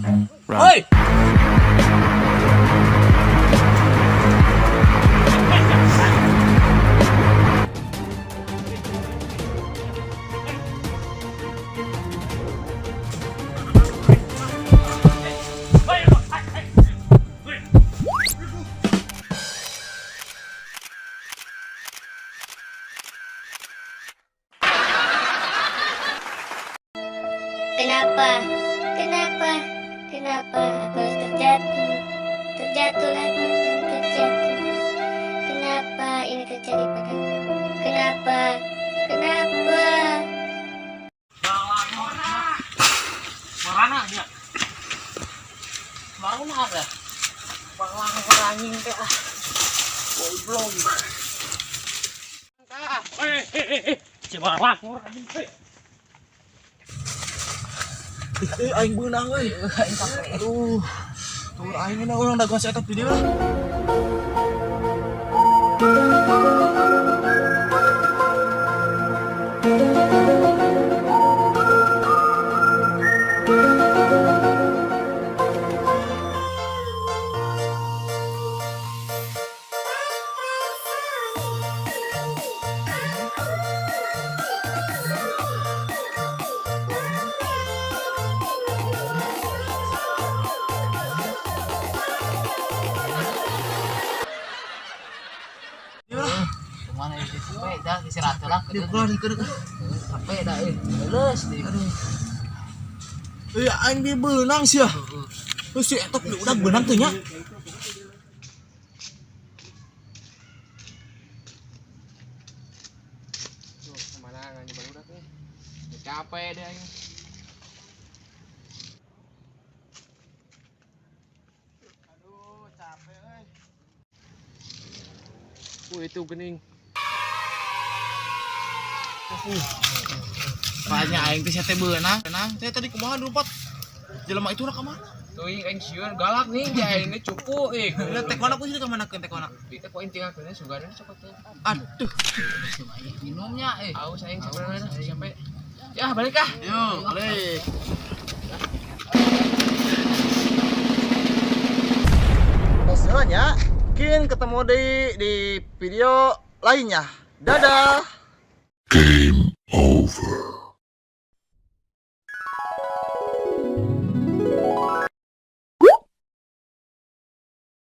Run. Hoi. Kenapa? Kenapa? Kenapa aku harus terjatuh? Terjatuh lagi dan terjatuh. Kenapa ini terjadi padaku? Kenapa? Kenapa? Marana nya. Marana ada. Balang anjing teh ah. Goblok. Ah, eh eh eh eh. Si balang anjing teh. Eh, aing beunang euy. Aduh. Tur aing na urang dagoan si eta di dieu lah. Kemana itu capek dah istirahat lah. Di keluar di kedeuk. Capek dah eh. Leles deh. Aduh. Eh, aing di beunang sia. Terus si eta udah beunang teh nya. Tuh, kemana nanya baru dah. Capek deh aing. Aduh, capek euy. Itu gening. Banyak aing teh sia teh beunang. Beunang teh tadi kumaha lompat. Jelema itu ka mana? Tuh aing sieun galak nih dia ini cupu eh. Lah tekona ku sih ka mana keun tekona? Kita kok inti ngakuinnya sugana cokot teh. Aduh. Minumnya eh. Aus aing sebenarnya capek. Ya balik ah. Yo, balik. Selanjutnya, mungkin ketemu di video lainnya. Dadah. Game over.